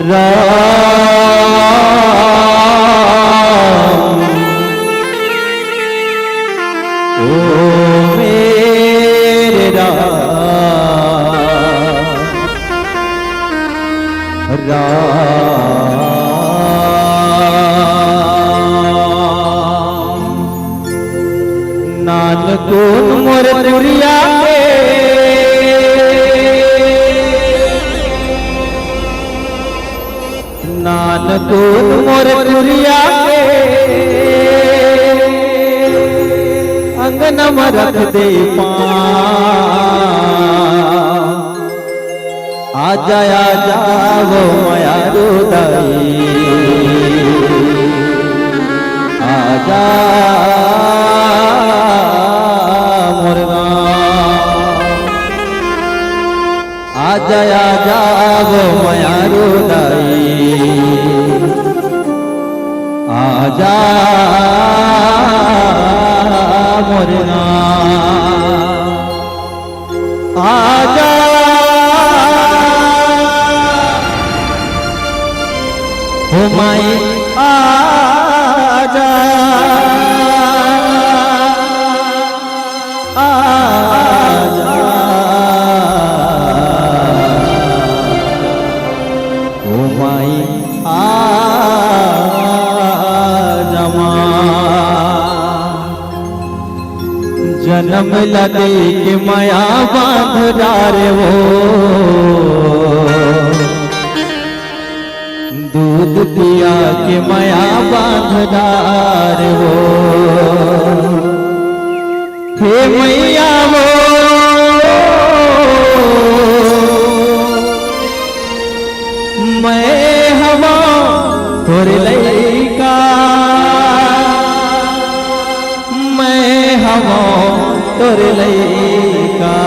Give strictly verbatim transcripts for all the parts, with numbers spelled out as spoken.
राम, ओ मेरे राम, राम। नानकुन मोर कुरिया के, नानकुन मोर कुरिया के, अंगन म रख दे पाँव। आजा, आजा वो मयारू दाई, आजा मोर गाँव। आजा, आजा वो मयारू दाई, आजा मोर गाँव। आजा, हो माई, आजा, आजा, हो माई, आजा माँ। जनम ला दे के मया बाँध डारे वो, दूध पिया के मया बाँध डारे वो। हे मैया वो, मैं हवँ तोर लइका, मैं हवँ तोर लइका।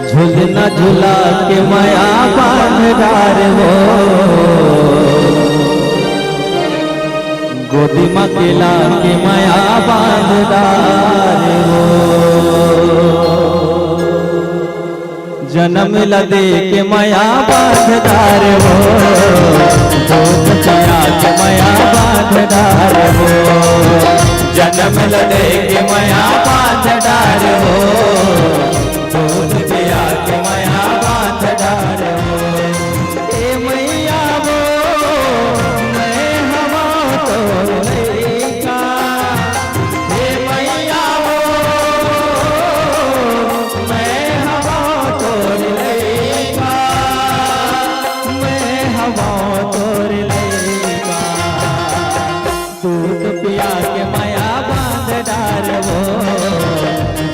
झुलना झुला के मया बाँध डारे वो, गोदी म खेला के मया बाँध डारे वो। जनम ला दे के मया बाँध डारे वो, दूध पिया के मया बाँध डारे वो। जनम ला दे के मया बाँध डारे वो, दूध पिया के मया बाँध डारे वो। ए मैया वो, मैं हवँ तोर लइका। ए मैया वो, मैं हवँ तोर लइका। मैं हवँ तोर लइका। दूध पिया के मया बाँध डारे वो,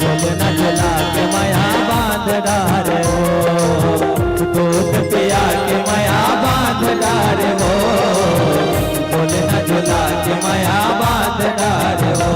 झुलना झुला के मया बाँध डारे वो। दूध पिया के मया बाँध डारे वो, झुलना झुला के मया बाँध डारे वो।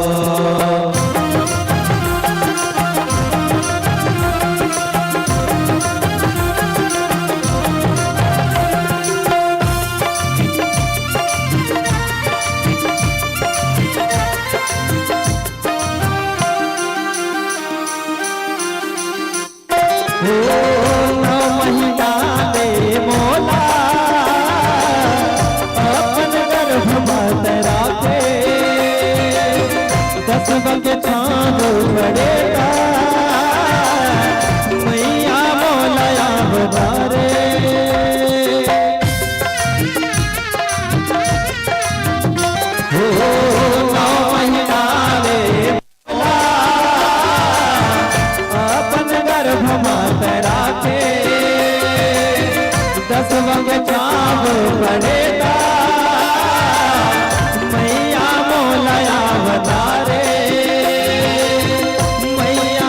हो नौ महीना ले मोला अपन गर्भ मत राखे, दस बजे छाँव पड़े ता, मैया मोला अवतारे। हो नौ महीना ले अपन गर्भ मत राखे, दस बजे छाँव पड़े ता, मैया मोला अवतारे, मैया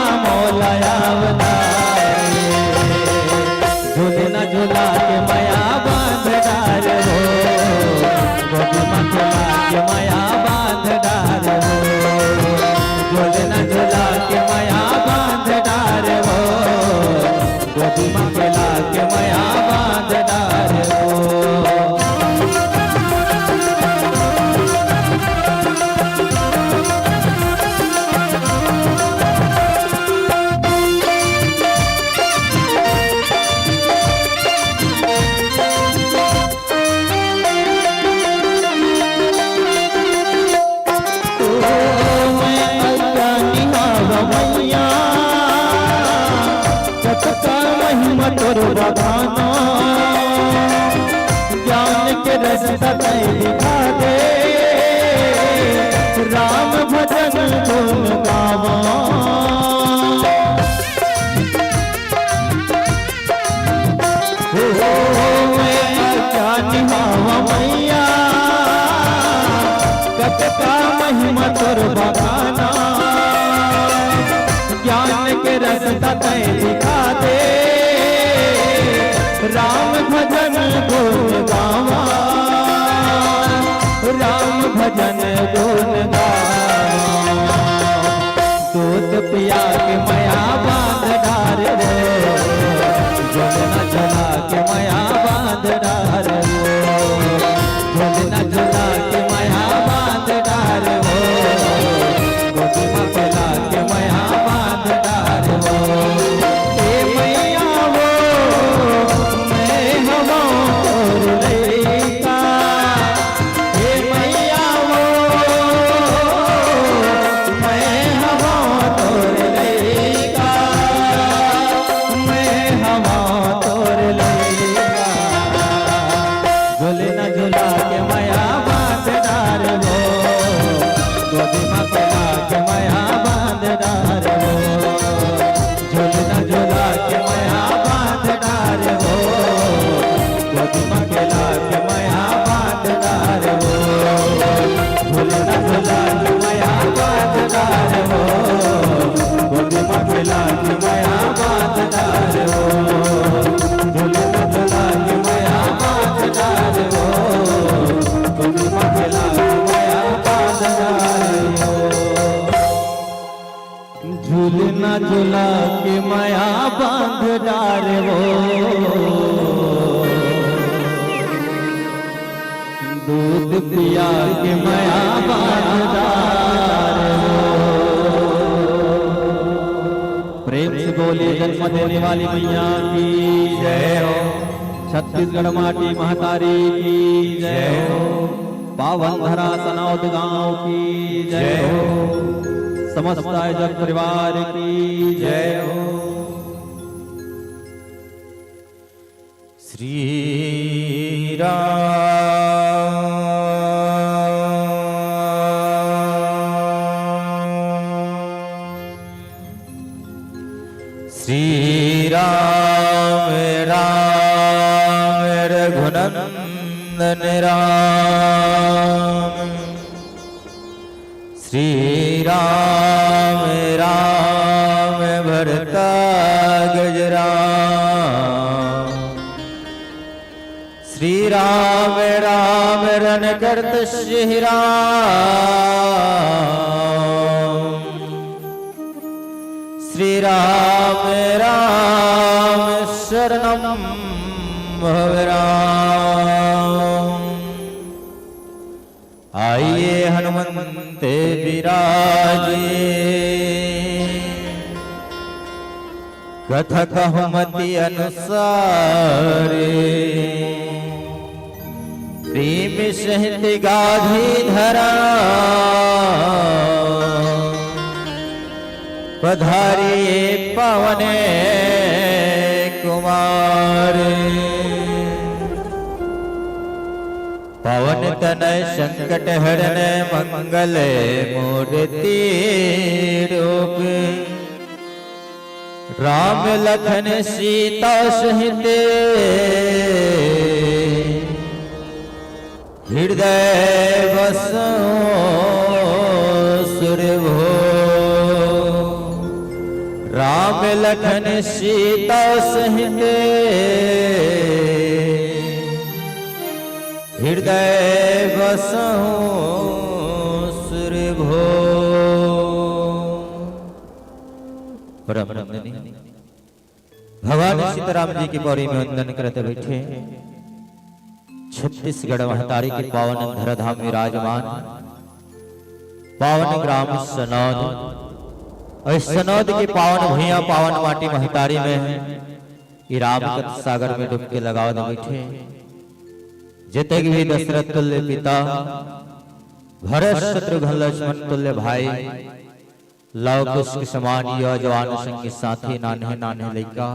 बखाना, ज्ञान के रस्ता तैं दिखा दे, राम भजन गुण गावा। हो, हो, मैं अज्ञानी हवं मैया, कतका महिमा तोर बखाना। ज्ञान के रस्ता तैं दिखा दे, राम भजन गुण गावा, राम भजन गुण गावा। दूध पिया के मया बांध डारे वो, झुलना झुला के मया बांध डारे वो, झुलना झुला के मया बांध डारे वो, गोदी म खेला के मया बांध डारे वो। ए मैया वो, मैं हवं तोर लइका, हे मैया वो, मैं हवं तोर लइका, मैं हवं तोर लइका। झुलना झुला के मया बांध डारे वो, गोदी म खेला के मया बांध डारे वो। झुलना झुला के मया बांध डारे वो, गोदी म खेला के मया बांध डारे वो। झुलना झुला के मया बांध डारे वो, गोदी म खेला के मया बांध डारे वो। झुलना झुला के मया बांध डारे वो, गोदी म खेला के मया बांध डारे वो। झुलना झुला के मया बांध डारे वो, दूध पिया के मया बांध डारे वो। प्रेम से बोलिए जन्म देने वाली मैया की जय हो, छत्तीसगढ़ माटी महतारी की जय हो। पावन धरा सनौद गांव की जय हो। समस्त आयोजक परिवार की जय हो। श्री राम। श्री राम, राम रघुनंदन राम। श्री राम, राम भरता गज राम। श्री राम, राम रण करत श्री राम। श्री राम, राम शरणम भव राम। आइए हनुमंत बिराजे, कथा कहूँ मति अनुसार। प्रेम सहित गाधी धरा, पधारिए पावन कुमार। पवन तनय संकट हरण मंगल मूर्ति रूप। राम लखन सीता सहित हृदय बसो सुरभो। राम लखन सीता सहित हृदय बसहु सुरभो। परम वंदनीय भगवान सीताराम जी की पौड़ी में वंदन करत बैठे छत्तीसगढ़ महतारी के पावन धराधाम विराजमान पावन ग्राम सनौद और सनौद के पावन भुइयां पावन माटी महतारी में ई राम कथा सागर में डुबकी लगावत बैठे। जितक भी दशरथ तुल्य पिता, भरत शत्रुघ्न लक्ष्मण तुल्य भाई, लव कुश के समान युवा जवान संगी साथी, नान्हे नान्हे लइका,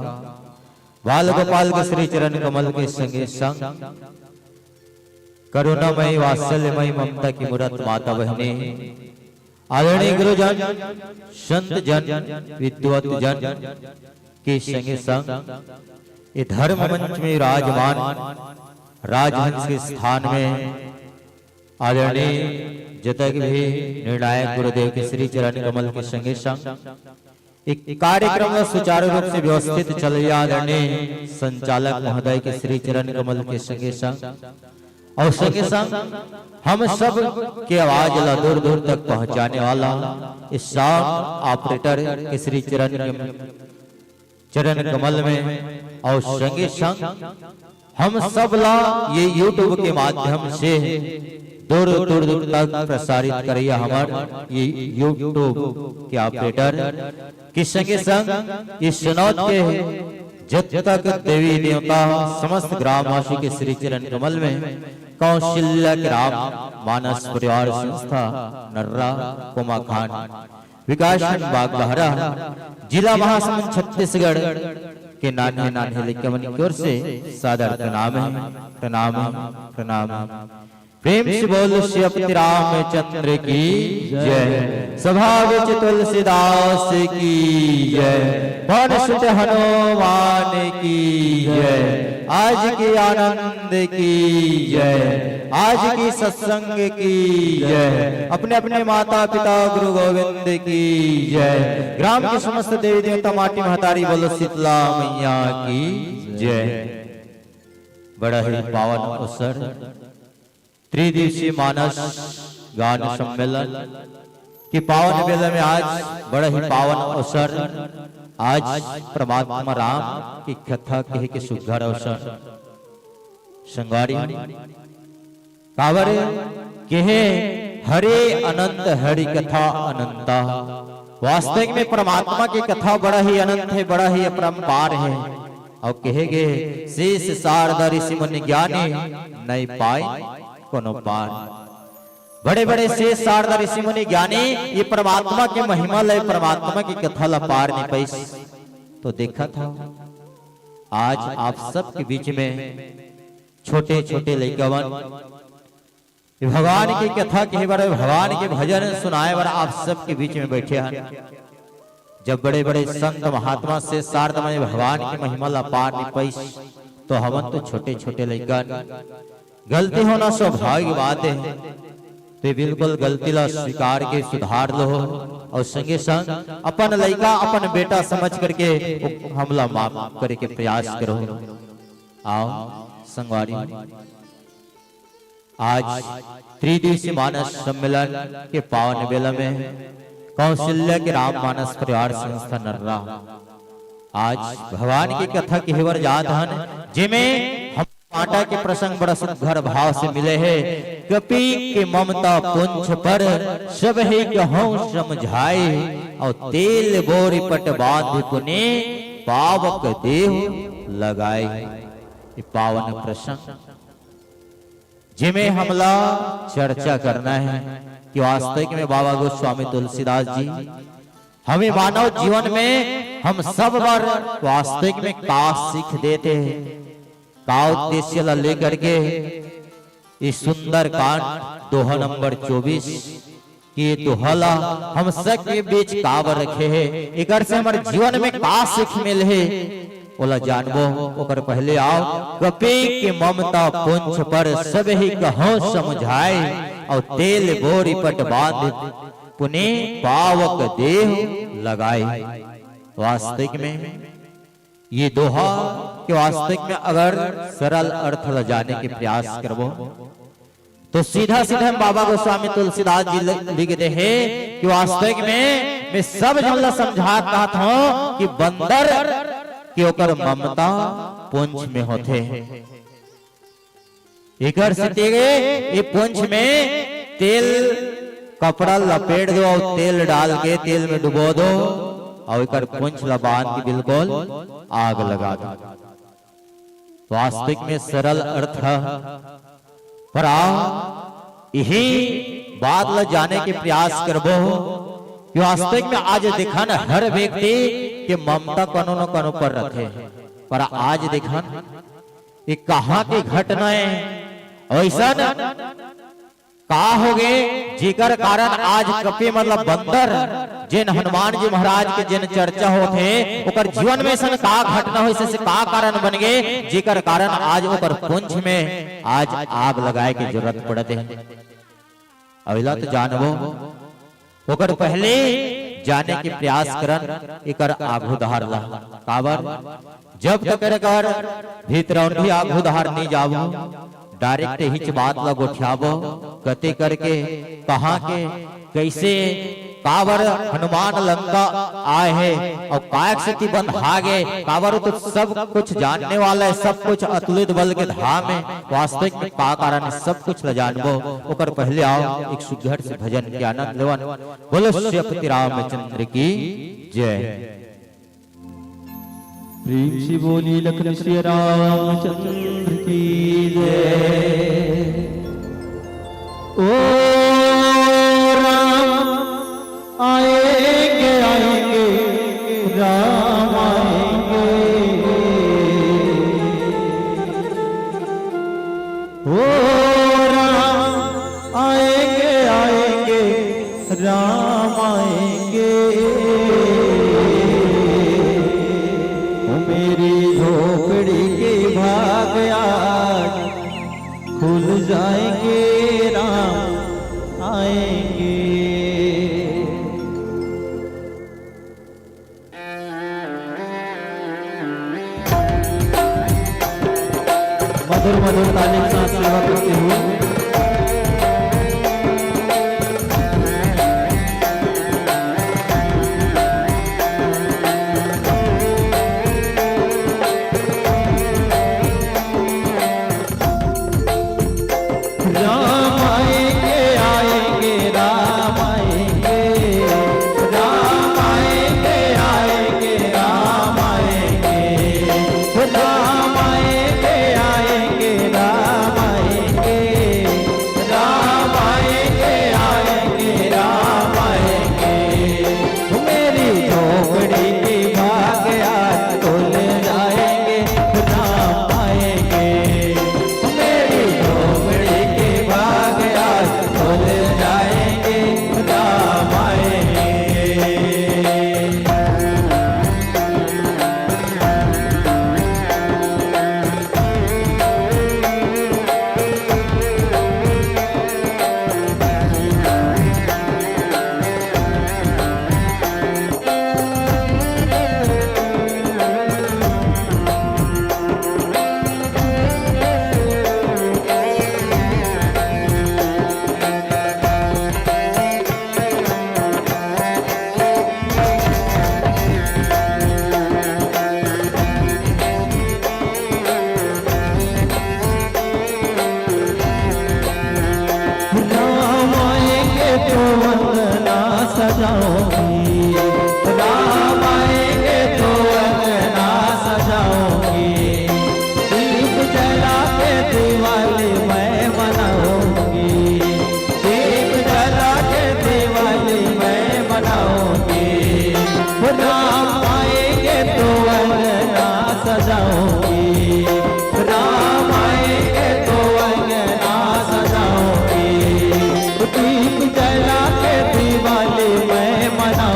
बाल गोपाल के श्री चरण कमल के संगे संग करुणामय वात्सल्यमय ममता की मूरत माता बहिनी, आदरणीय गुरुजन, संत जन, विद्वत जन के संगे संग ये धर्म मंच में विराजमान राजहंस के स्थान में आदरणीय जतक भी निर्णायक गुरुदेव के श्री चरण कमल के संगे संग एक कार्यक्रम ला सुचारू रूप से व्यवस्थित चलइया आदरणीय संचालक महोदय के श्री चरण कमल के संगे संग और संगे संग हम सब के आवाज ला दूर दूर तक पहुंचाने वाला इस साउंड ऑपरेटर के श्री चरण के चरण कमल में और संगे संग हम सब ला ये YouTube के माध्यम से दूर दूर दूर तक प्रसारित करइया हमर ये YouTube के ऑपरेटर के संगे संग इस सिनोद के जब तक देवी देवता समस्त ग्रामवासी के श्री चरण कमल में कौशल्या ग्राम मानस परिवार संस्था नर्रा कोमाखान विकासखंड बागबहरा, जिला महासमुंद, छत्तीसगढ़ के नान्हे नान्हे लइका मन की ओर से सादर प्रणाम हे, प्रणाम हे, प्रणाम हे। प्रेम से बोल सियापति रामचंद्र की जय, सभा विच तुलसीदास की जय, पवन सुत हनुमान की जय, आज के आनंद की जय, आज की सत्संग की जय, अपने अपने माता पिता गुरु गोविंद की जय, ग्राम के समस्त देवी देवता माटी महतारी बोलो शीतला मैया की जय। बड़ा ही पावन अवसर त्रिदिवसीय मानस गान सम्मेलन के पावन बेला में आज बड़ा ही पावन अवसर, आज परमात्मा राम की कथा कहे के सुघर अवसर। संगवारी, काबर केहे हरे अनंत हरि कथा अनंता। वास्तविक में परमात्मा की कथा बड़ा ही अनंत हे, बड़ा ही अपरंपार हे। और कहे गे, शेष शारदा ऋषि मुनि ज्ञानी, नहीं पाए कोनो पार। बड़े बड़े शेष शारदा ऋषि मुनि ज्ञानी ये परमात्मा के महिमा ले, परमात्मा की कथा ला पार नहीं पाइस। तो देखा था आज आप सबके बीच में छोटे छोटे लइका मन ये भगवान की कथा कहे बर, भगवान के भजन सुनाए बर आप सबके बीच में बैठे हन। जब बड़े बड़े संत महात्मा शेष शारदा मन भगवान की महिमा ला पार नहीं पाइस, तो हमन तो छोटे छोटे लइकन, गलती होना स्वाभाविक बात हे। तो ये बिल्कुल गलती ला स्वीकार के सुधार लो और संगे संग अपन लइका, अपन बेटा समझ करके हमला माफ करे के प्रयास करो। आओ संगवारी, आज त्रिदिवसीय मानस सम्मेलन के पावन बेला में कौशल्या के राम मानस परिवार संस्था नर्रा आज भगवान की कथा कहे बर जात हन, जेमे हम पाटा के प्रसंग बड़ा सुघर भाव से मिले हे। कपि के ममता पुंछ पर सबहि कहूँ समझाए, और तेल बोरि पट बाँधि पुनि पावक देहु लगाए। ये पावन प्रसंग जेमे हमला चर्चा करना हे कि वास्तविक में बाबा गोस्वामी तुलसीदास जी हमें मानव जीवन में हम सब बर वास्तविक में का सीख देथे, का उद्देश्य ला लेकर के इस सुंदर कांड दोहा नंबर चौबीस कि ये दोहा ला हम सबके बीच काबर रखे हे, एकर से हमर जीवन में का सीख मिलही, ओला जानबो। ओकर पहले आओ, कपि के ममता पुंछ पर सबहि कहूँ समझाए, और तेल बोरि पट बाँधि पुनि पावक देहु लगाए। वास्तविक में ये दोहा के वास्तविक में अगर सरल अर्थ ला जाने के प्रयास करबो, तो सीधा सीधा बाबा गोस्वामी तुलसीदास जी ल-, लिख दे हे कि वास्तविक में मैं सब झन ला समझात कहत हूँ कि बंदर के ओकर ममता पुंछ में होथे। एकर सेती ये पुंछ में तेल, कपड़ा लपेट दो और तेल डाल के तेल में डुबो दो और एकर पुंछ ला बांध के बिल्कुल आग लगा दो। वास्तविक में सरल अर्थ हे, पर आओ, यही बात ला जाने के प्रयास करबो कि वास्तविक में आज देखन हर व्यक्ति के ममता कोनो न कोनो पर रथे। पर आज देखन, ये कहाँ के घटना है? ऐसन का होगे, जेकर कारण आज कपी मतलब बंदर, जेन हनुमान जी महाराज के जेन चर्चा होथे, ओकर जीवन में ऐसन का घटना होइस, ऐसे का कारण बन गे, जेकर कारण आज ओकर पुंछ में आज आग लगाए के जरूरत पड़त हे? अउ एला तो जानबो, ओकर पहले जाने के प्रयास करन एकर आगू डहर ला। काबर? जब तक एकर भीतरौंधी आगू डहर नहीं जाबो, direct हिच बात ला गोठियाबो, कते करके, कहाँ के, कैसे, काबर हनुमान लंका आए हे अउ कायक सेती बंधागे, काबर वो तो सब कुछ जानने वाला है, सब कुछ अतुलित बल के धाम है, वास्तविक में का कारण है, सब कुछ ला जानबो। ओकर पहले आओ एक सुघर से भजन के आनंद लेवन। बोलो श्रीपति रामचंद्र की जय। प्रेम से बोलिए लखन श्री रामचंद्र की जय। ओ राम आएंगे, आएंगे, राम आएंगे। ओ राम आएंगे, आएंगे, राम आएंगे। ओ मेरी झोपड़ी के भाग आज खुल जाएंगे, राम आएंगे। मधुर मधुर ताली के साथ सेवा करते हुए। राम आएंगे, आएंगे, राम आएंगे। राम आएंगे, आएंगे, राम आएंगे। राम आएंगे, आएंगे, राम आएंगे। राम आएंगे, आएंगे, राम आएंगे। मेरी झोपड़ी की भाग आज खुल जाएंगे, राम आएंगे। मेरी झोपड़ी के भाग आज खुल जाएंगे, राम आएंगे। राम आएंगे तो अंगना सजाऊंगी, राम आएंगे तो अंगना सजाऊंगी। दीप जला के दिवाली मैं मनाऊंगी, दीप जला के दिवाली मैं मनाऊंगी। राम आएंगे तो अंगना सजाऊंगी, राम आएंगे तो अंगना सजाऊंगी। दीप जला के दिवाली मैं मनाऊंगी।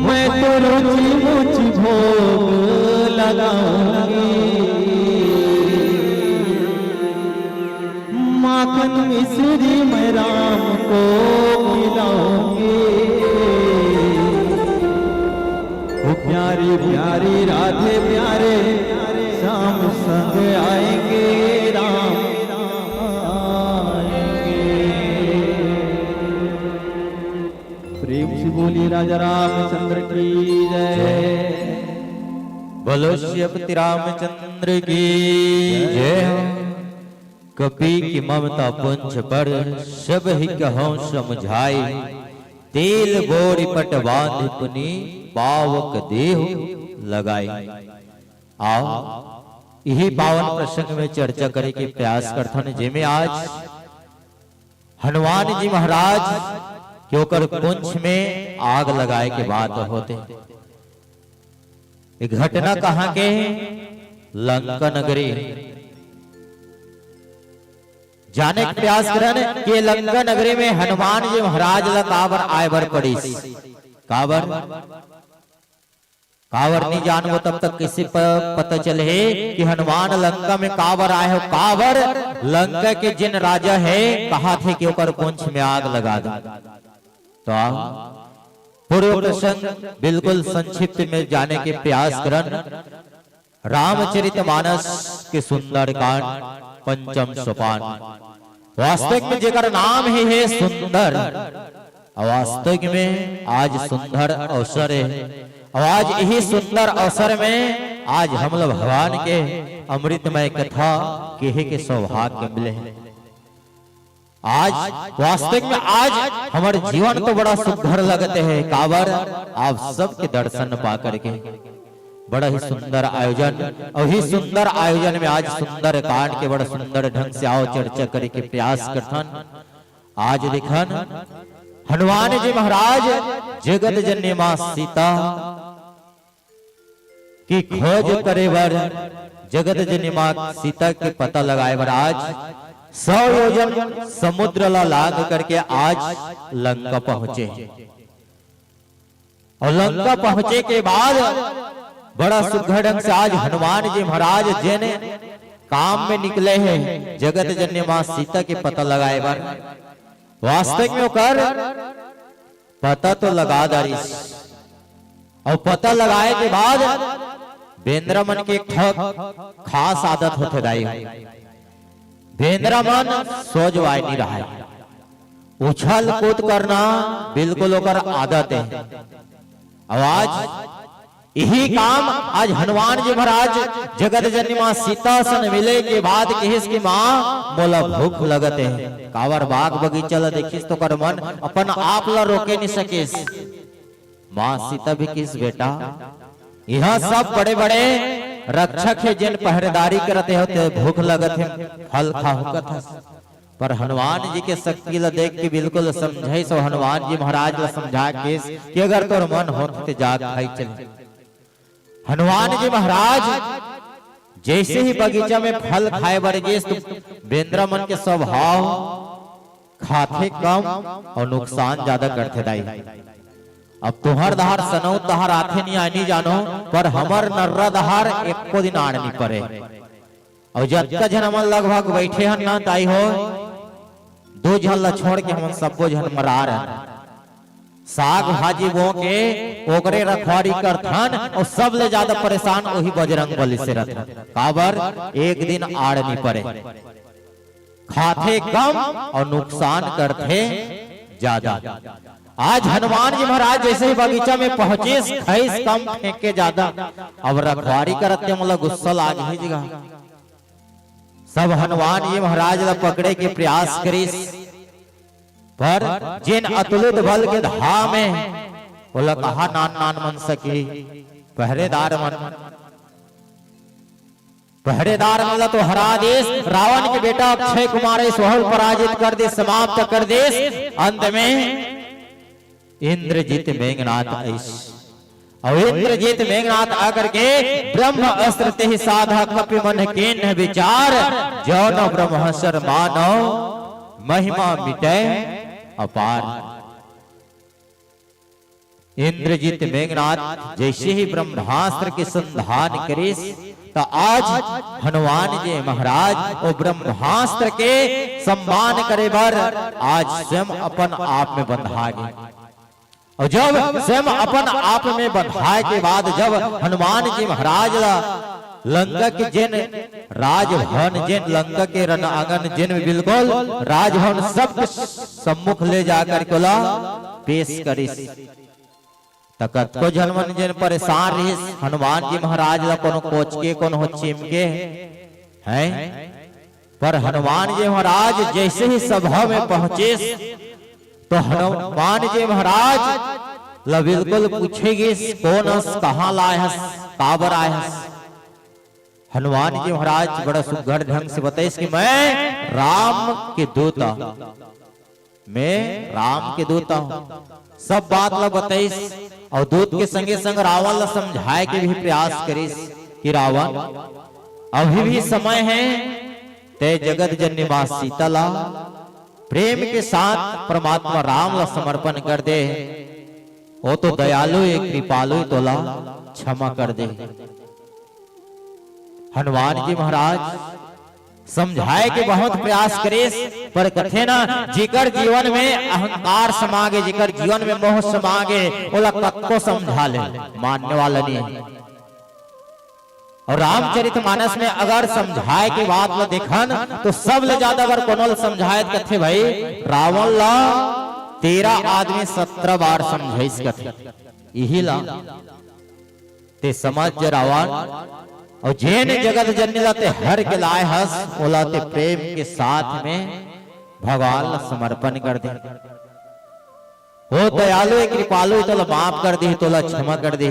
मैं तो रोजी मोची भोग लगाऊंगी, माखन मिश्री मैं राम को खिलाऊंगी। वो प्यारी प्यारी राधे प्यारे श्याम संग आएंगे, राम आएंगे। प्रेम से बोलिए राजा रामचंद्र की जय। बोलो श्रीपति रामचंद्र की जय। कपि की ममता पुंछ पर, सब ही कहूँ समुझाई। तेल बोरी पट बांध पुनि, पावक देहु लगाई। आओ, इही पावन प्रसंग में चर्चा करे के प्रयास करथन, जेमे आज हनुमान जी महाराज के ओकर पुंछ में आग लगाए के बात होथे। एक घटना कहाँ के? लंका नगरी। जाने के प्रयास करन कि लंका नगरी में हनुमान जी महाराज ला काबर आए बर पड़िस। काबर? काबर नहीं जानबो, तब तक किसी प-, पता चलही कि हनुमान लंका में काबर आए हो, काबर लंका के जिन राजा हे, कहा थे कि ओकर पुंछ में आग लगा दे। तो आओ, पूर्व प्रसंग बिल्कुल संक्षिप्त में जाने के प्रयास करन। रामचरितमानस के सुंदरकांड, पंचम सोपान। वास्तविक में जेकर नाम ही हे सुंदर, अउ वास्तविक में आज सुंदर अवसर हे, अउ आज यही सुंदर अवसर में आज हम लोग भगवान के अमृतमय कथा केहे के सौभाग्य मिले हे। आज वास्तविक में आज हमर जीवन तो बड़ा सुघर लगत हे, काबर आप सबके दर्शन पा करके। बड़ा ही सुंदर आयोजन, अउ ही सुंदर आयोजन में आज सुंदर कांड के बड़ा सुंदर ढंग से आओ चर्चा करे के प्रयास करथन। आज देखन हनुमान जी महाराज जगत जननी माँ सीता की खोज करे बर, जगत जननी माँ सीता के पता लगाए बर आज सौ योजन समुद्र ला लांघ करके आज लंका पहुंचे। अउ लंका पहुंचे के बाद बड़ा सुघर ढंग से आज हनुमान जी महाराज जेन काम में निकले हे जगत जननी माँ सीता के पता लगाए बर, वास्तविक में ओकर पता तो लगा डारिस। अउ पता लगाए के बाद बेंदरा मन के एक ठक खास आदत होथे दाई, बेंदरा मन सोझवाय नहीं रहय, उछल कूद करना बिल्कुल ओकर आदत हे। अउ आज यही काम आज हनुमान जी महाराज जगत जननी माँ सीता सन मिले के बाद कहिस कि माँ, मोला भूख लगत हे। काबर बाग बगीचा ला देखिस तो ओकर मन अपन आप ला रोके नहीं सकिस। माँ सीता भी कहिस, बेटा, यहाँ सब बड़े बड़े रक्षक हे जेन पहरेदारी करत हे, ते भूख लगत हे, फल खाहू कथस। पर हनुमान जी के शक्ति ला देख के बिल्कुल समझाइस, हनुमान जी महाराज ला समझा के कि अगर तोर मन होत ते जा खाई चल। हनुमान जी महाराज जैसे ही बगीचा में फल खाए बर गेस तो बेंदरा मन के स्वभाव खाथे कम अउ नुकसान ज्यादा करथे दाई। अब तुहर दहार सनौ दहार आथे नहीं आनी जानो, पर हमर नर्रा दहार एको दिन आड़ नहीं परे। अउ जतका झन हमन लगभग बैठे हन ना दाई हो, दो झन ला छोड़ के हमन सब्बो झन मरार हन। साग भाजी बो के ओकरे रखवारी करथन अउ सबले ज्यादा परेशान वही बजरंग बली से रथन। काबर? एक दिन आड़ नहीं परे, खाथे कम अउ नुकसान करथे ज्यादा। आज हनुमान जी महाराज जैसे ही बगीचा में पहुंचिस, खाइस कम फेंके ज्यादा। अब रखवारी करत ते मोला गुस्सा लाग ही जगा। सब हनुमान जी महाराज ला पकड़े के प्रयास करिस, पर जेन अतुलित बल के धाम हे, ओला कहा नान नान मन सकी। पहरेदार मन, पहरेदार मन ला तो हरा दिस। रावण के बेटा अक्षय कुमार हे, ओहू ल पराजित कर दिस, समाप्त कर दिस। अंत में इंद्रजीत मेघनाथ आइस। अउ इंद्रजीत मेघनाथ आकर के ब्रह्म अस्त्र तेहि साधा कपि मन कीन्ह विचार, जौन ब्रह्मसर मानव महिमा मिटै अपार। इंद्रजीत मेघनाथ जैसे ही ब्रह्मास्त्र के संधान करिस, त आज हनुमान जी महाराज वो ब्रह्मास्त्र के सम्मान करे बर आज स्वयं अपन आप में बंधा गे। अउ जब स्वयं अपन आप में बंधाय के बाद जब हनुमान जी महाराज ला लंका के जेन राजभवन, जेन लंका के रण आंगन, जेन बिल्कुल राजभवन, सबके सम्मुख ले जाकर के ओला पेश करिस, त कतको झन मन जेन परेशान रहिस, हनुमान जी महाराज ला कोनो कोचके, कोनो चिमके, हैं? पर हनुमान जी महाराज जैसे ही सभा में पहुंचिस, तो हनुमान जी महाराज ला बिल्कुल पूछे गिस, "कोन अस, कहाँ ले आय हस, काबर आय हस?" हनुमान जी महाराज बड़ा सुघर ढंग से बताइस कि मैं राम के दूत हूँ, मैं राम के दूत हूँ। सब बात ला बताइस अउ दूत के संगे संग रावण ला समझाए के भी प्रयास करिस कि रावण, अभी भी समय है, तै जगत जननी माँ सीता ला प्रेम के साथ परमात्मा राम ला समर्पण कर दे, वो तो दयालु हे, कृपालु हे, तोला क्षमा कर दे। हनुमान जी महाराज समझाए के बहुत प्रयास करिस, पर कथे ना, जेकर जीवन में अहंकार समा गे, जेकर जीवन में मोह समा गे, ओला कतको समझा ले, मानने वाला नहीं है। अउ रामचरित मानस में अगर समझाए के बात ला देखन, तो सबले ज्यादा अगर कोनो ला समझाए त कथे, भाई, रावण ला तेरह आदमी सत्रह बार समझाइस कथे, इही ला ते समझ रावण, अउ जेन जगत जननी ला ते हर के लाय हस, ओला ते प्रेम के साथ में भगवान ला समर्पण कर दे। वो दयालु हे, कृपालु हे, तोला माफ कर दे, तोला क्षमा कर दे।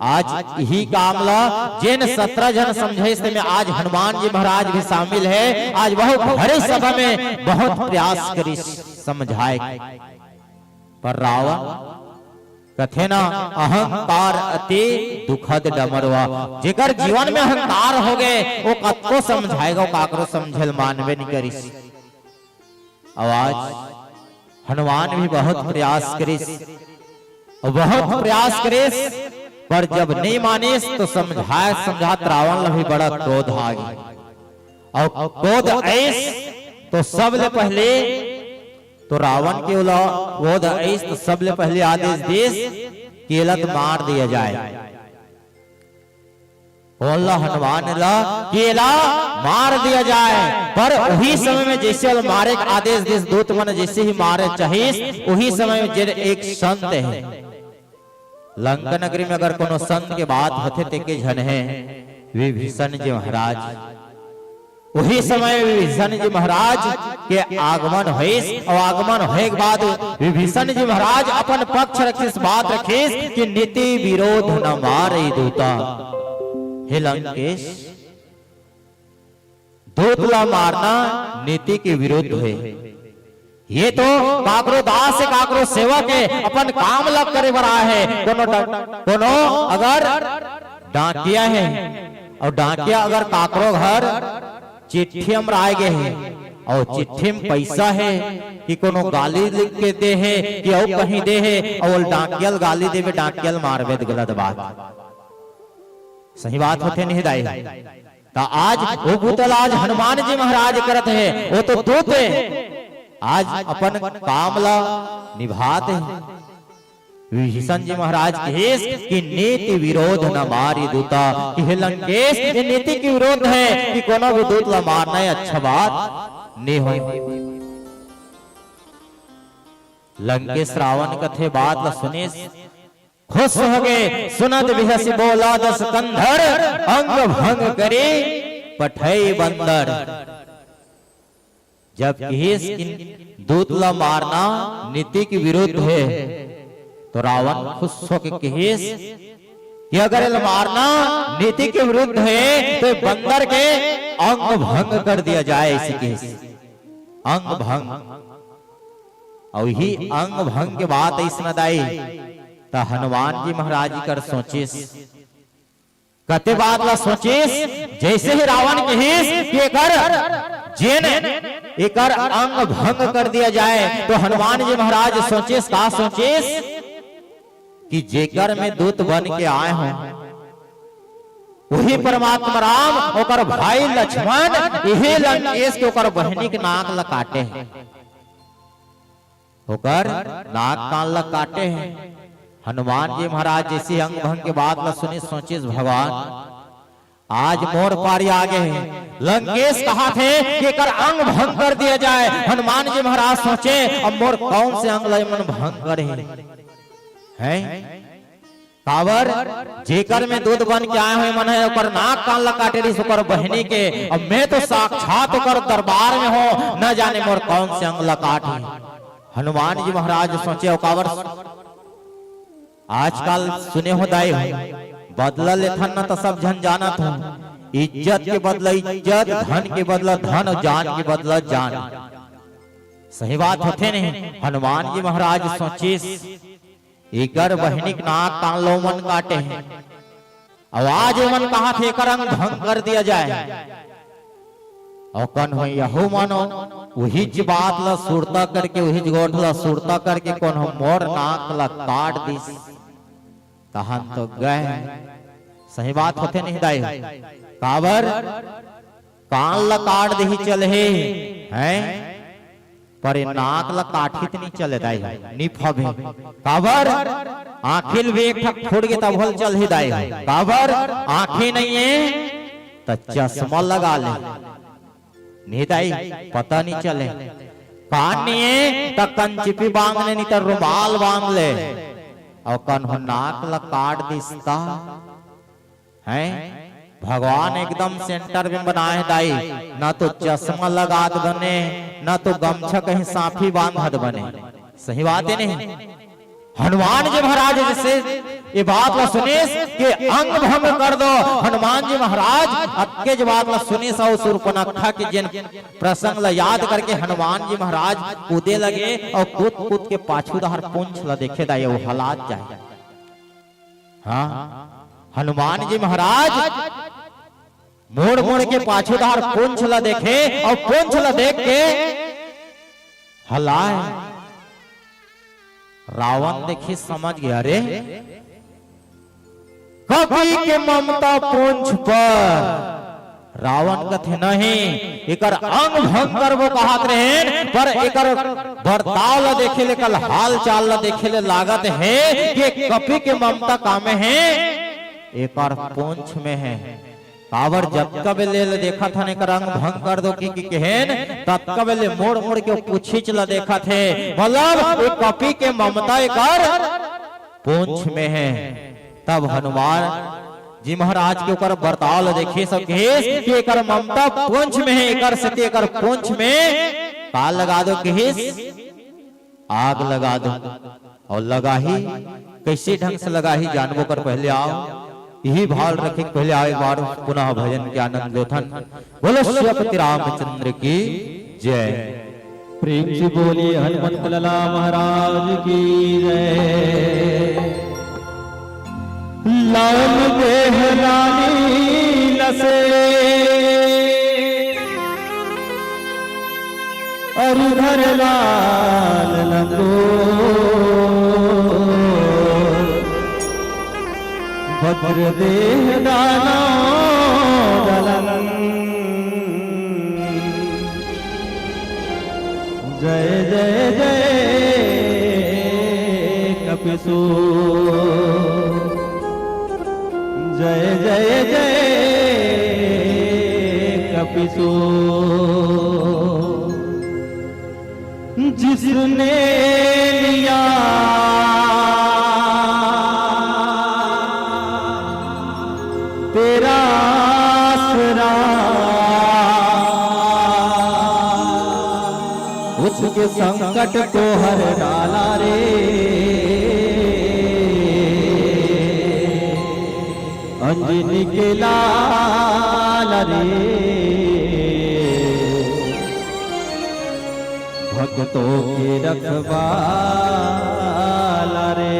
आज इही काम ला जेन सत्रह झन समझाइस, तेमे आज हनुमान जी महाराज भी शामिल हे। आज बहुत भरे सभा में बहुत प्रयास करिस समझाए, पर रावण कथे ना, अहंकार अति दुखद डमरवा। जेकर जीवन में अहंकार हो गे, वो कतको समझाए गा, वो काकरो समझे ल मानबे नहीं करिस। अउ आज हनुमान भी बहुत प्रयास करिस, अउ बहुत प्रयास करिस, पर जब नहीं मानिस, तो समझात समझात रावण ला भी बड़ा क्रोध आ गे। अउ क्रोध आइस, तो सबले पहले तो रावण के ओला क्रोध आइस, तो सबले पहले आदेश दिस कि एला तो मार दिया जाए। ओला, हनुमान ला, कि एला मार दिया जाए। पर उही समय में जैसे ओला मारे के आदेश दिस, दूत मन जैसे ही मारे चाहिस, उही समय में जे एक संत हे, लंका नगरी में अगर कोनो संत के बात होथे, ते के झन हे विभीषण जी महाराज। उही समय विभीषण जी महाराज के आगमन होइस, अउ आगमन होए के बाद विभीषण जी महाराज अपन पक्ष रखिस, बात रखिस कि नीति विरोध न मारइ दूता। हे लंकेश, दूत ला मारना नीति के विरुद्ध हे। ये तो काकरो दास हे, काकरो सेवक हे, अपन काम ला करे बर आए हे। कोनो डा-, कोनो अगर डाकिया हे अउ डाकिया अगर काकरो घर चिट्ठी अमराए गे हे अउ चिट्ठी में पैसा हे कि कोनो गाली लिख के दे हे कि अउ कहीं दे हे अउ डाकिया ल गाली देबे, डाकिया ल मारबे, त गलत बात। सही बात होथे नहीं दाई? त आज वो बुता ल आज हनुमान जी महाराज करत हे, वो तो दूत हे, आज अपन काम ला निभात हे। विभीषण जी महाराज कहिस कि नीति विरोध न मारइ दूता, कि हे लंकेश, ये नीति के विरोध हे कि कोनो भी दूत ला मारना ये अच्छा बात नहीं होय। लंकेश रावण कथे बात ला सुनिस, खुश हो गे, सुनत बिहसि बोला दस कंधर, अंग भंग करि पठई बंदर। जब कहिस कि दूत ला मारना नीति के विरुद्ध हे, तो रावण खुश होके कहिस कि अगर एला मारना नीति के विरुद्ध हे, तो बंदर के अंग भंग कर दिया जाए, ऐसे कहिस। अंग भंग। अउ ही अंग भंग के बात अइसना दाई, त हनुमान जी महाराज जी कर सोचिस, कते बात ला सोचिस, जैसे ही रावण कहिस कि एकर जेन, एकर अंग भंग कर दिया जाए, तो हनुमान जी महाराज सोचिस, का सोचिस? कि जेकर में दूत बन के आए हों, उही परमात्मा राम, ओकर भाई लक्ष्मण, इही लंकेश के ओकर बहिनी के नाक ल काटे हे, ओकर नाक कान ल काटे हे। हनुमान जी महाराज जइसे अंग भंग के बात ल सुनिस, सोचिस, भगवान, आज मोर पारी आगे हे। लंकेश कहत हे कि एकर अंग भंग कर दिया जाए। हनुमान जी महाराज सोचे, अब मोर कौन से अंग ल एमन भंग करे हे? हैं? काबर? जेकर में दूत बन के आए हों एमन हे, ओकर नाक कान ल काटे रहिस, ओकर बहिनी के। अब मैं तो साक्षात ओकर दरबार में हों, न जाने मोर कौन से अंग ल काटही। हनुमान जी महाराज सोचे, अउ काबर आजकल सुने हो दाई हो, बदला लेथन न त सब झन जानत हो, इज्जत के बदला इज्जत, धन के बदला धन, अउ जान के बदला जान। सही बात होथे नहीं? हनुमान जी महाराज सोचिस, एकर बहिनी के नाक कान ल ओमन काटे हे, अउ आज एमन कहत हे एकर अंग भंग कर दिया जाए। अउ कन्हो यहू मानो उहीच बात ल सुरता करके, उहीच गोठ ल सुरता करके कोनो मोर नाक ल काट दिस, तहन तो गए। सही बात होथे नहीं दाई? काबर? कान ल काट देही चलही, हैं? पर ए नाक ल काटही त नी चले दाई, नी फबे। काबर? आँखी ल भी एक ठक फूट गे तभो ल चलही दाई। काबर? आँखी नइये त चश्मा लगा ले, नी दाई, पता नी चले। कान नइये त कंचिपी बांध ले, नी त रुमाल बांध ले। अउ कन्हो नाक ल काट दिस त हैं? भगवान एकदम सेंटर में बनाए हे दाई, ना तो चश्मा लगात बने, ना तो गमछा कहीं साफी बांधत बने। सही बात हे नहीं? हनुमान जी महाराज जइसे ये बात ला सुनिस कि अंग भंग कर दो। हनुमान जी महाराज अतके ज बात ला सुनिस अउ सूर्पनखा के जेन प्रसंग ला याद करके हनुमान जी महाराज कूदे लगे अउ कूद कूद के पाछू डहर पूंछ ला देखे दाई, अउ हलात जाए। हाँ, हनुमान जी महाराज मुड़ मुड़ के पाछू डहर पूंछ ला देखे अउ पूंछ ला देख के हलाए। रावण देखिस, समझ गे, अरे, कपि के ममता पूंछ पर। रावण कथे, नहीं, एकर अंग भंग करबो कहत रहेन, पर एकर बर्ताव ला देखे ले, एकर हाल चाल ला देखे ले लागत हे कि कपि के ममता कामे हे, एकर पूंछ में हे। काबर जतका बेले ले देखत हन एकर अंग भंग कर दो कि, कि कहेन, ततका बेले मुड़ मुड़ के पूंछीच ला देखत हे। मतलब, ए कपि के ममता एकर पूंछ में हे। तब हनुमान जी महाराज के ओकर बर्ताव ल देखिस अउ कहिस कि एकर ममता पूंछ में हे, एकर सेती एकर पूंछ में का लगा दो कहिस, आग लगा दो। अउ लगाही, कइसे ढंग से लगाही जानबो कर पहले आओ, इही भाव रखे के पहले आओ, एक बार पुनः भजन के आनंद लेथन। बोलो सियापति रामचंद्र की जय। प्रेम से बोलिए हनुमंत लाला महाराज की जय। लाल देह लाल लीला से अरु धर लाल लंगोट। वज्र देह दानव दलन। जय जय जय कपिसो। जय जय जय कपिसो। जिसने लिया तेरा आसरा, उसके संकट को हर डाला रे। अंजनी के लाल रे, भक्तों के रखवाला रे।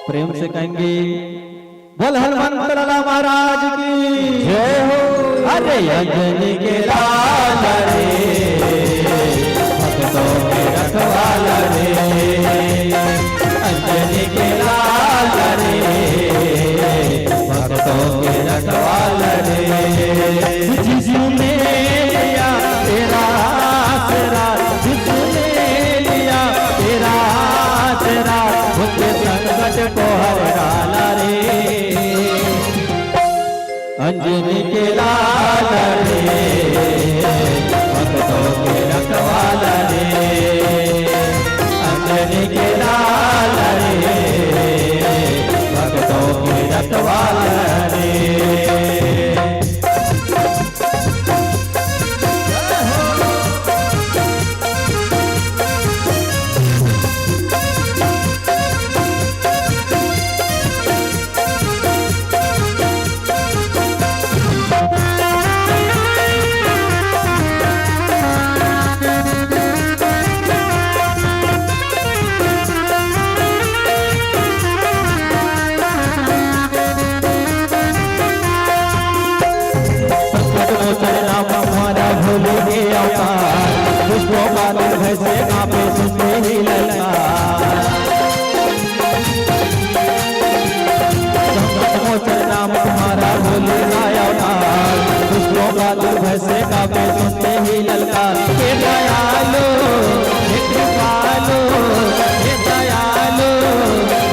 प्रेम से कहेंगे, बोल हनुमंत लाला महाराज की जय हो। अरे अंजनी के लाल रे, भक्तों के रखवाला रे, अंजनी के लाल रे, भक्तों के रखवाला रे। जिसने लिया तेरा आसरा, जिसने लिया तेरा आसरा, उसके संकट को हर डाला रे। अंजनी के लाल रे, भक्तों के रखवाला रे, अंजनी के लाल रे, भक्तों के रखवाला रे। संकट मोचन नाम तुम्हारा भोले के अवतार, दुष्टों का दिल भय से कांपे सुनते ही ललकार। संकट मोचन नाम तुम्हारा भोले का अवतार, दुष्टों का दिल भय से कांपे सुनते ही ललकार। हे दयालु, हे कृपालु, हे दयालु,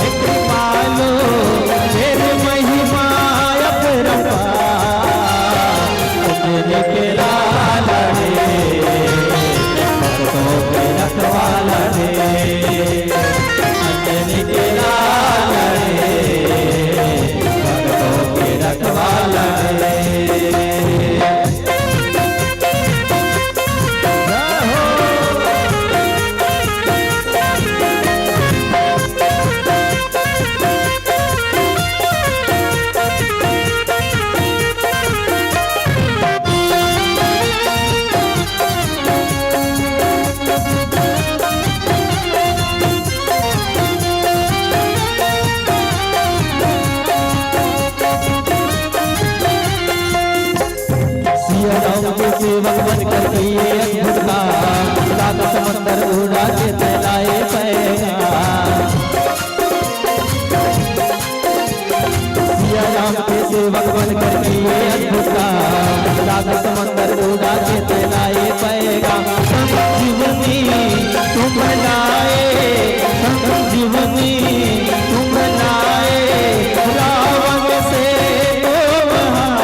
हे कृपालु, तेरी महिमा अपरंपार। अंजनी के लाल रे, भक्तों के रखवाला रे, अंजनी के लाल रे, भक्तों के रखवाला रे। सिया राम के सेवक बनकर किए अद्भुत काम, सात समंदर उड़ा के तैलाए पैगाम। सिया राम के सेवक बनकर किए अद्भुत काम, सात समंदर उड़ा के तैलाए पैगाम। संजीवनी तुम लाए, संजीवनी तुम लाए, रावण से तो महान।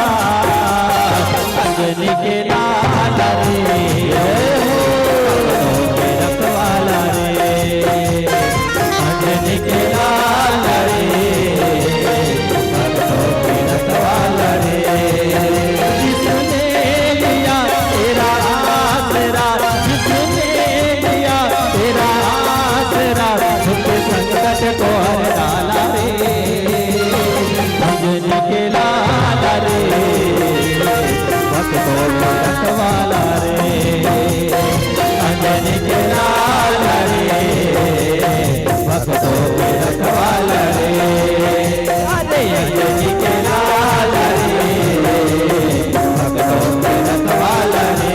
अंजनी के लाल रे, भक्तों के रखवाला रे, अंजनी के लाल रे, भक्तों के रखवाला रे। जिसने लिया तेरा आसरा, जिसने लिया तेरा आसरा, दुख संकट को हर डाला रे। अंजनी के लाल रे, भक्तों के रखवाला रे। अंजनी के लाल रे, भक्तों के रखवाला रे। अरे अंजनी के लाल रे, भक्तों के रखवाला रे।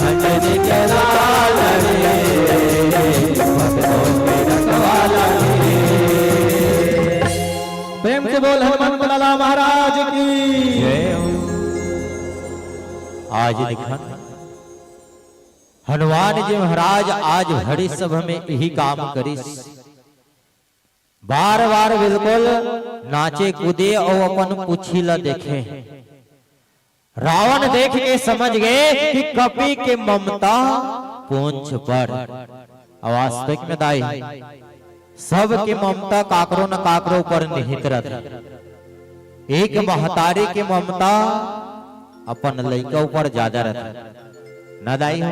अंजनी के लाल रे, भक्तों के रखवाला रे। प्रेम से बोल हनुमंत लाला महाराज की। आज निखन हनुमान जी महाराज आज भरी सभा में यही काम करिस। बार बार बिल्कुल नाचे कूदे अउ अपन पूछी ला देखे। रावण देख के समझ गए कि कपि के ममता पूंछ पर। अउ वास्तविक में दाई, सबके ममता काकरो न काकरो ऊपर निहित रथे। एक महतारी के ममता अपन लइका ऊपर ज्यादा रथे, न दाई हो?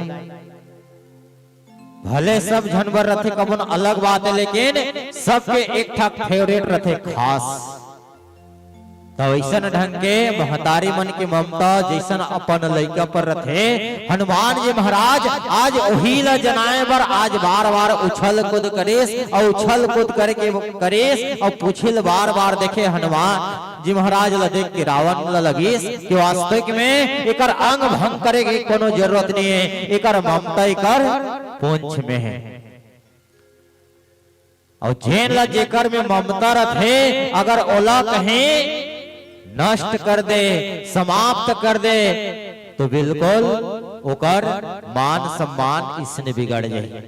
भले सब झन बर रथे, कबो न अलग बात है, लेकिन सबके एक ठा फेवरेट रथे, खास। त वैसन ढंग के महतारी मन के ममता जैसन अपन लइका पर रथे, हनुमान जी महाराज आज ओही ला जनाए बर आज बार बार उछल कूद करेस, अउ उछल कूद करके करेस, अउ पूछिल बार बार देखे हनुमान जी महाराज ला देख के रावण ला लगिस कि वास्तविक में एकर अंग भंग करे के कोनो जरूरत नहीं है, एकर ममता एकर पूंछ में है। अउ जेन ला जेकर में ममता रथे, अगर ओला कहीं नष्ट कर दे, समाप्त कर दे, तो बिल्कुल ओकर मान सम्मान इसने बिगड़ जाए।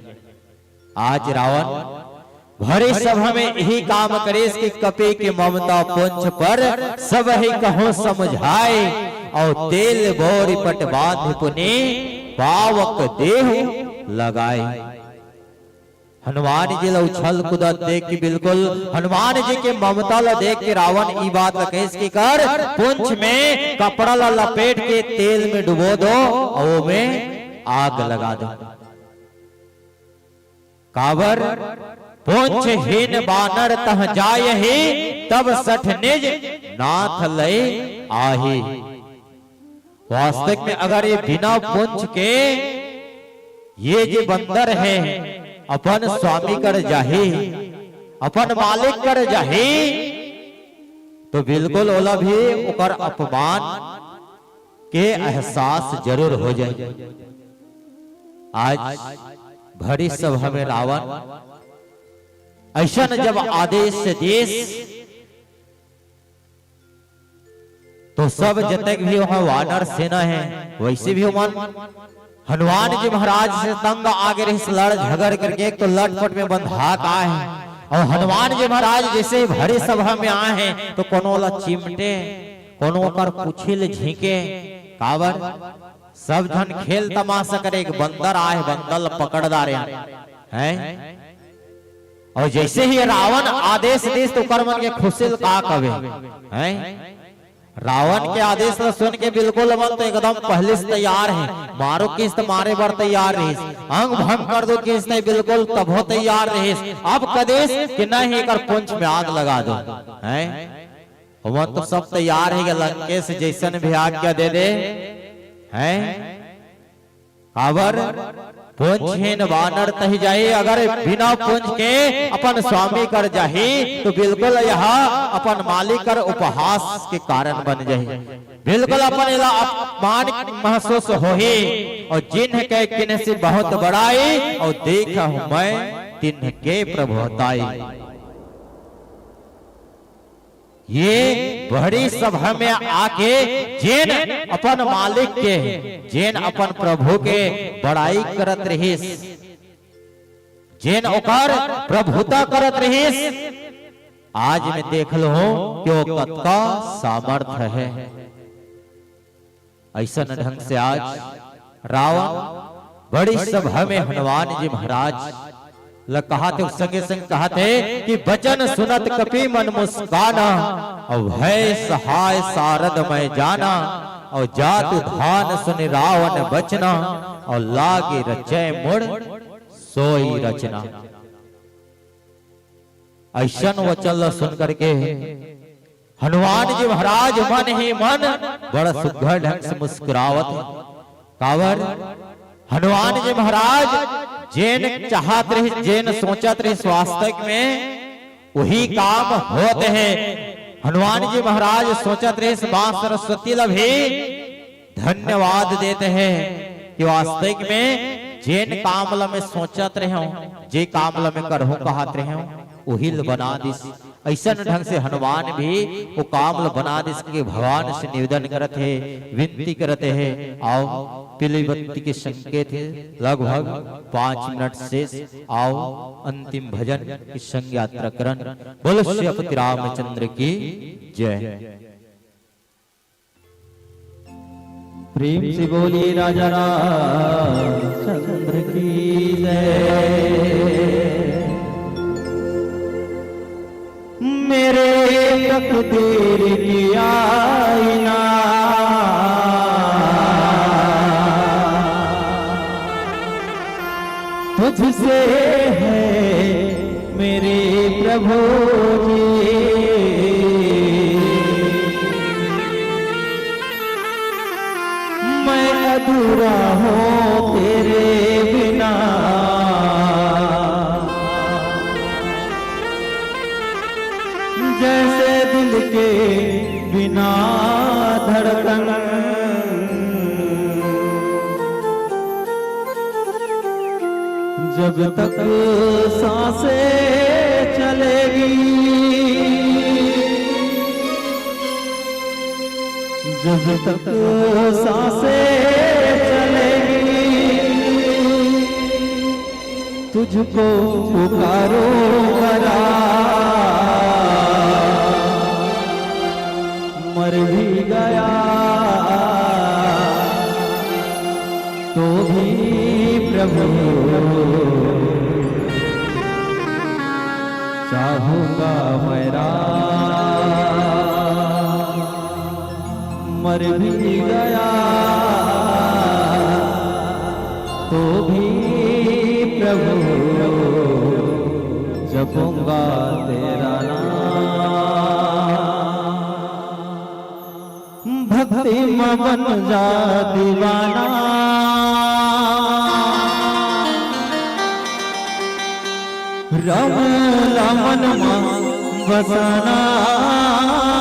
आज रावण भरी सभा में यही काम करेस कि कपि के ममता पुंछ पर सब ही कहो समझाए, अउ तेल बोरी पट बांध पुनि पावक देह लगाए। हनुमान जी ला उछल कूदत देख के बिल्कुल हनुमान जी के ममता ला देख के रावण ई बात ला कहिस कि कर पुंछ में कपड़ा ला लपेट के तेल में डुबो दो अउ ओमे आग लगा दो। काबर पुंछ हीन बानर तह जाय ही, तब सठ निज नाथ लय आही। वास्तविक में अगर ये बिना पुंछ के ये जे बंदर है अपन स्वामी कर जाही, अपन मालिक कर जाही, तो बिल्कुल ओला भी ओकर अपमान के एहसास जरूर हो जाए। आज भरी सभा में रावण ऐसन जब आदेश देस, तो सब जतक भी वहां वानर सेना है, वैसे भी ओमन हनुमान जी महाराज से तंग आगे रहिस, लड़ झगड़ करके एक तो लटपट में बंधा का है। अउ हनुमान जी महाराज जैसे ही भरी सभा में आए हैं, तो कोनो ला चिमटे, कोनो ओकर पूछी ले झींके। काबर? सब झन खेल तमाशा करे, एक बंदर आए, बंदर ला पकड़ डारे हैं। अउ जैसे ही रावण आदेश दिस, तो ओकर मन के खुशी ल का कबे, हैं? रावण के आदेश ला सुन के बिल्कुल मन तो एकदम पहले से तैयार है, मारो किस त मारे बर तैयार रहिस, अंग भंग कर दो किस त बिल्कुल तभो तैयार रहिस। अब कदेस कि नहीं, एकर पुंछ में आग लगा दो, हैं? ओमन तो सब तैयार है कि लंकेश जैसन भी आज्ञा दे दे, हैं? काबर? पुंछहीन बानर तहि जाही, अगर बिना पुंछ के अपन स्वामी कर जाही, तो बिल्कुल यह अपन मालिक कर उपहास के कारण बन जाही। बिल्कुल अपन एला अपमान महसूस होही। अउ जिन्ह के किन्ह से बहुत बड़ाई, अउ देखहु मैं तिन्ह के प्रभुताई। ये भरी सभा में आके जेन अपन मालिक के, जेन अपन प्रभु के बड़ाई करत रहिस, जेन ओकर प्रभुता करत रहिस, आज मैं देख लूं कि वो कतका सामर्थ है। ऐसन ढंग से आज रावण बड़ी सभा में हनुमान जी महाराज ल कहाथे, संगे संग कहाथे कि बचन सुनत कपि मन मुस्काना, अउ भय सहाय सारद मैं जाना, अउ जातु धान सुनि रावण बचना, अउ लागे रचै मुड़ सोई रचना। ऐसन वचन ल सुन करके हनुमान जी महाराज मन ही मन बड़ा सुघर ढंग से मुस्कुरावत हे। काबर? हनुमान जी महाराज जेन चाहत रहिस, जेन सोचत रहिस, वास्तविक में वही काम होत हे। हनुमान जी महाराज सोचत रहिस, माँ सरस्वती ल भी धन्यवाद देत हे कि वास्तविक में जेन काम ल मैं सोचत रहेंव, जे काम ल मैं करहूं कहत रहेंव, उही ल बना दिस। ऐसन ढंग से हनुमान भी वो काम ल बना दिस के भगवान से निवेदन करत हे, विनती करत हे। आओ, पीली बत्ती के संकेत हे, लगभग पाँच मिनट शेष। आओ, अंतिम भजन की संग यात्रा करन। बोलो श्री रामचंद्र की जय। प्रेम से बोलिए राजा रामचंद्र की जय। मेरे तकदीर की आईना तुझसे है मेरे प्रभु जी। पूरा हो तेरे बिना, जैसे दिल के बिना धड़कन। जब तक सांसें चलेगी, जब तक सांसें चलेगी, तुझको पुकारूंगा राम। मर भी गया तो भी प्रभु चाहूंगा मैं राम। मर भी गया तो भी प्रभु जपूंगा तेरा नाम। भक्ति में बन जा दीवाना, राम ला मन में बसाना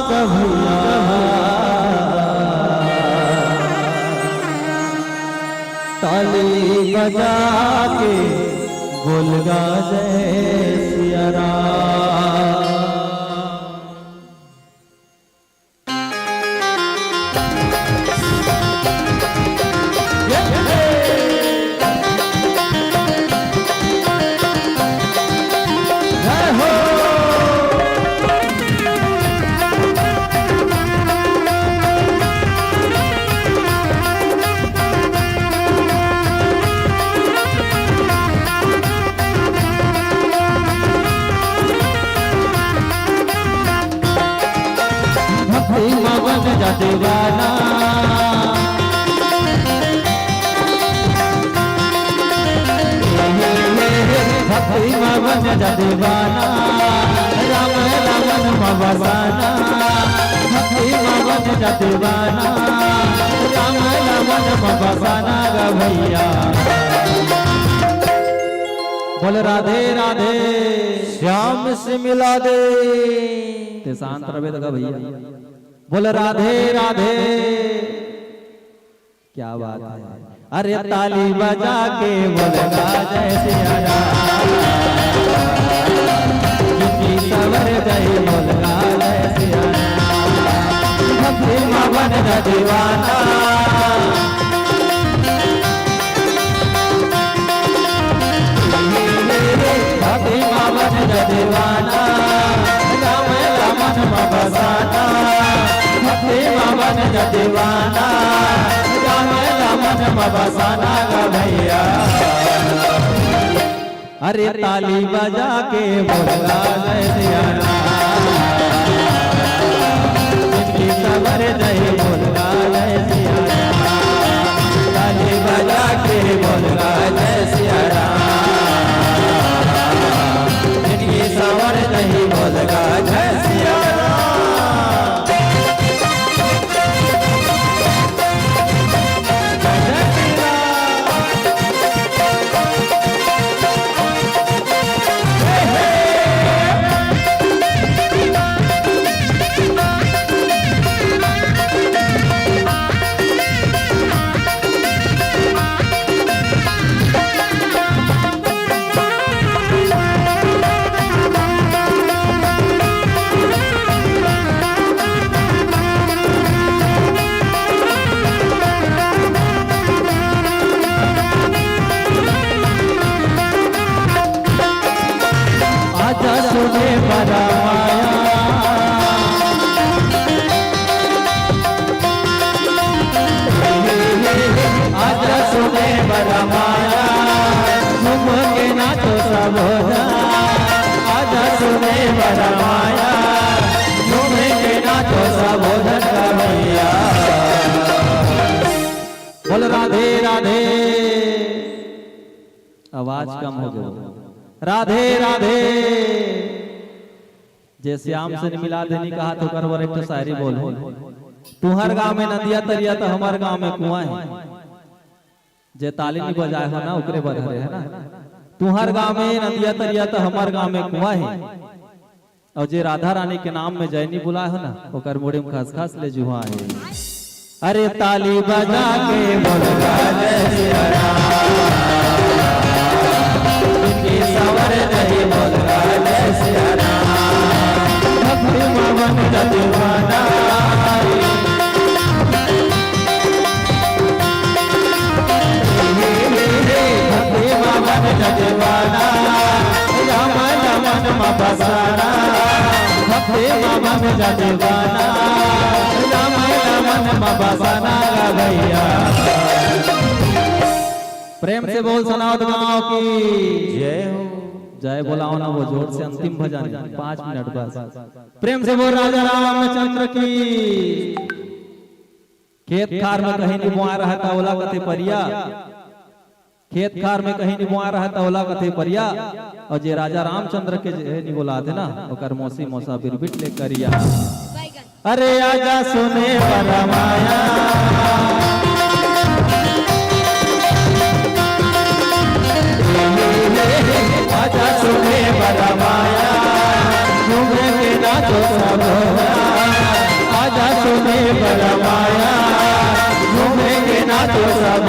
गा भैया। ताली बजा के बोल गा जय सिया राम। भक्ति में बन जा दीवाना, भक्ति में बन जा दीवाना, राम ला मन में बसाना। भक्ति में बन जा दीवाना, राम ला मन में बसाना गा भैया। बोल राधे राधे। श्याम से मिला दे। ते शांत रहे तो गा भैया। बोल राधे राधे। क्या बात है। अरे ताली बजा के बोल गा जय सिया राम। जिंदगी सवर जाई बोल गा जय सिया राम। भक्ति में बन जा दीवाना। भक्ति में बन जा दीवाना, राम ला मन में बसाना। भक्ति में बन जा दीवाना, राम ला मन में बसाना गा भैया। अरे ताली बजा के बोल गा जय सिया राम। जिंदगी सवर जाई बोल गा जय सिया राम। ताली बजा के बोल गा जय सिया राम। जिंदगी सवर जाई बोल गा जय सिया राम। आजा सुने बड़ा माया, आजा सुने बड़ा माया, झूम के नाचो सब हो जा। आजा सुने बड़ा माया, झूम के नाचो सब हो जा भैया। बोल राधे राधे। आवाज कम हो गया। राधे राधे। जे श्याम से मिला देनी कहा तो ओकर बर एक ठो शायरी बोल। तुहर गांव में नदिया तरिया तो हमार गांव में कुआं है। जे ताली नहीं बजाए हो ना, ओकरे बर हरे, है ना? तुहर गांव में नदिया तरिया, तो हमर गांव में कुआं हे। अउ जे राधा रानी के नाम में जय नहीं बुलाए हो ना, ओकर मुड़ी में खसखस ले जुहा हे। अरे ताली बजा के बोल गा जय सिया राम, इनकी सवर नहीं बोल गा जय सिया राम। भक्ति में बन जा दीवाना, भक्ति में बन जा दीवाना, राम रमन में बसाना। भक्ति में बन जा दीवाना, राम रमन में बसाना गा भैया। प्रेम से बोल सनावत गांव की जय हो। जय बोलाओ ना, वो जोर से अंतिम भजन, पाँच मिनट बस। प्रेम से बोल राजा रामचंद्र की। खेत खार में कहीं नहीं बोआ रहा था, ओला कथे परिया। खेत खार में कहीं नहीं बोआ रहा था, ओला कथे परिया। अउ जे राजा रामचंद्र के जे नहीं बोलाथे ना, ओकर मौसी मौसा बिरबिट ले करिया। अरे आजा सुने बर माया, आजा सुने बर माया, घूमे के नाचो सब हो। आजा सुने बर माया, घूमे के नाचो सब हो।